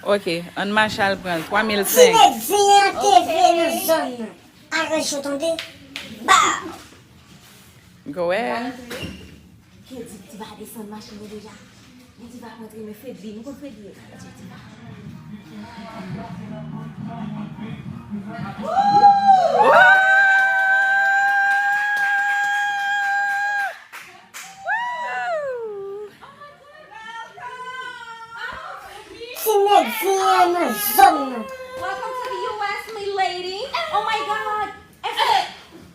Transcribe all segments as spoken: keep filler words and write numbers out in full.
Ok, ann mache al pran l. Twa mil senk. Ti nèg zen an te vle nan zòn nan. Aranje w tande. Ba! Go ahead. Ke di Diva desann machin nan deja. Di Diva rantre, men Fredly, nou konn Fredly. Di Diva. Ti nèg zen an nan zòn nan. Welcome to the U S, my lady. Oh my God. Èske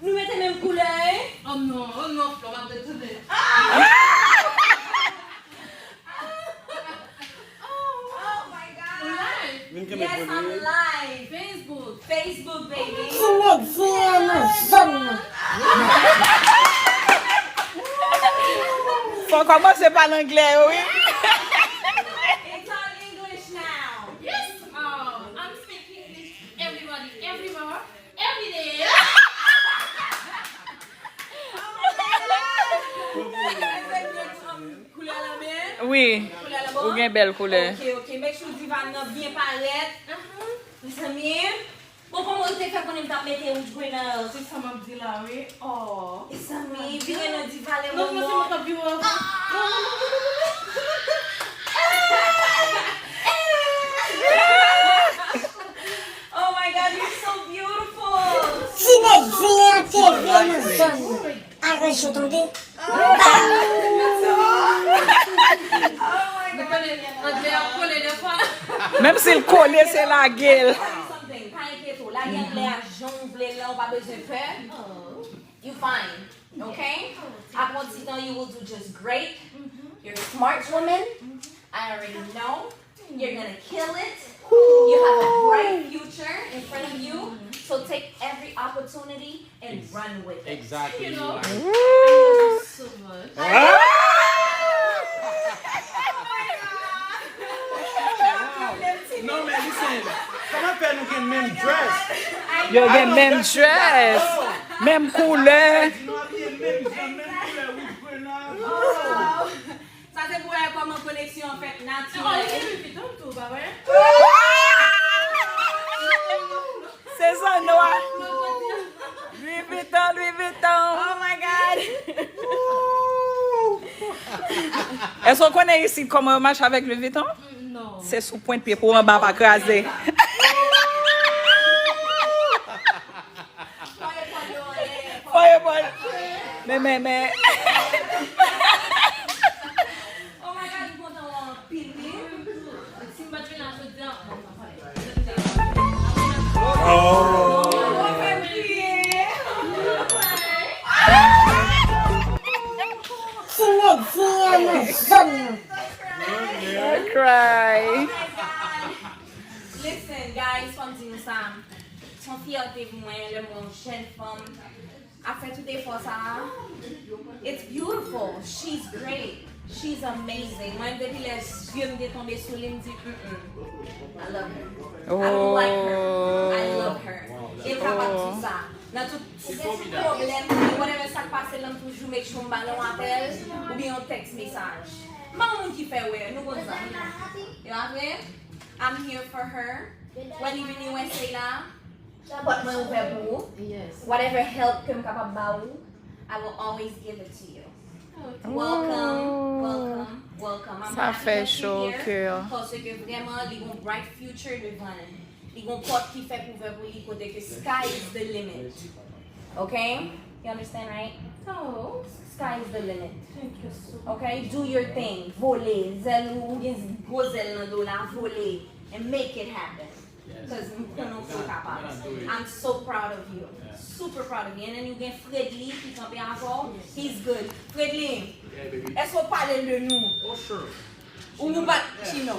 nou mete menm koulè? Oh non, oh non, Flo, m ap detounen. Oh my God. Vin kenbe. Yes, I'm live. Facebook. Facebook, baby. Ti nèg zen an nan zòn nan. Fò kòmanse pale anglè yo, wi. It's all English now. Yes, um, I'm speaking English. Everybody, everywhere, every day. Koulè la bèl? Wi. Koulè la bon? Ou gen bèl koulè. Ok, ok. Make sure divan nan byen parèt. Mezanmi, bon, kòman ou te fè konnen m t ap mete Rouge Grenade? Se sa m ap di la, wi. Oh. Mezanmi, vire nan divan lè. Non, non, se mwen k ap vire. Non, non, non, non, non, non. Oh my God, you're so beautiful. Ti nèg zen an te vle nan zòn nan. Aranje w tande. Menm si l kole, se lage l. Pa enkyete w, lage anglè a jan w vle l la, ou pa bezwen pè. You fine, okay? Apre yon ti tan, you will do just great. You're a smart woman. I already know. You're gonna kill it. You have a bright future in front of you. So take every opportunity and run with it. Exactly. You know? I love you so much. Non, men listen. Kòman fè nou gen menm dress? Yo gen menm dress, menm koulè. Nou abiye menm jan, menm koulè, Rouge Grenade. Sa se pou wè kòman koleksyon an fèt natirèl. Oh, li gen Louis Vuitton tou, pa vre? Se zannwa. Louis Vuitton, Louis Vuitton. Oh my God. Èske w konnen isit kòman yo mache avèk Louis Vuitton? Non. Se sou pwent pye pou anba pa kraze. Fò yo pran. Men, men, men. Oh my God, m kontan wè w anpil, wi. Si m pa t vin la jodi a, bon, m pa pale. Oh. Ti nèg zen an nan zòn nan. Don't cry. Listen, guys, fò m di nou sa. Se yon fyète pou mwen lè m wè yon jèn fanm ap fè tout efò sa a. It's beautiful. She's great. She's amazing. Mwen, depi lè zye m te tonbe sou li, m di, mm, mm. I love her. I don't like her. I love her. E m kapab di sa. Nan tout pwoblèm, whatever sa k pase la, m toujou make sure m ba l yon apèl oubyen yon text mesaj. M pa yon moun ki fè wè, nou konn sa. E pa vre? I'm here for her. Wè li vin U S A la, pòt mwen ouvè pou ou. Whatever help ke m kapab ba ou, I will always give it to you. Welcome, welcome, welcome. I'm happy that you're here. Sa fè cho o kè. Paske vrèman, li gon bright future devan li. Li gon pòt ki fèk ouvè pou li kote ke sky is the limit. Okay? You understand, right? Oh. Sky is the limit. Thank you so much. Okay? Do your thing. Vole. Zèl ou, ou gen gwo zèl nan do la, vole. And make it happen. Cause m konnen w kapab. I'm so proud of you. Super proud of you. And then you gen Fredly ki kanpe avè w. He's good. Fredly, èske w pale l de nou? Oh, sure. Ou nou bat Chino.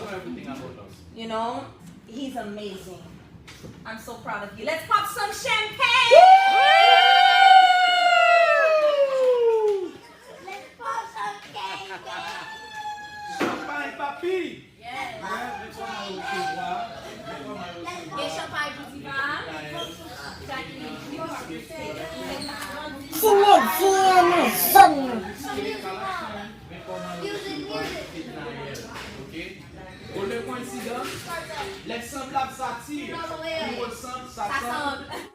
You know, he's amazing. I'm so proud of you. Let's pop some champagne! Let's pop some champagne! Champagne, papi! Yes. Gen chanpay pou Diva. Ti nèg zen an nan zòn nan. Music, music. Golden Point si Lè sanblab sa tire. Li resanm, sa sanble.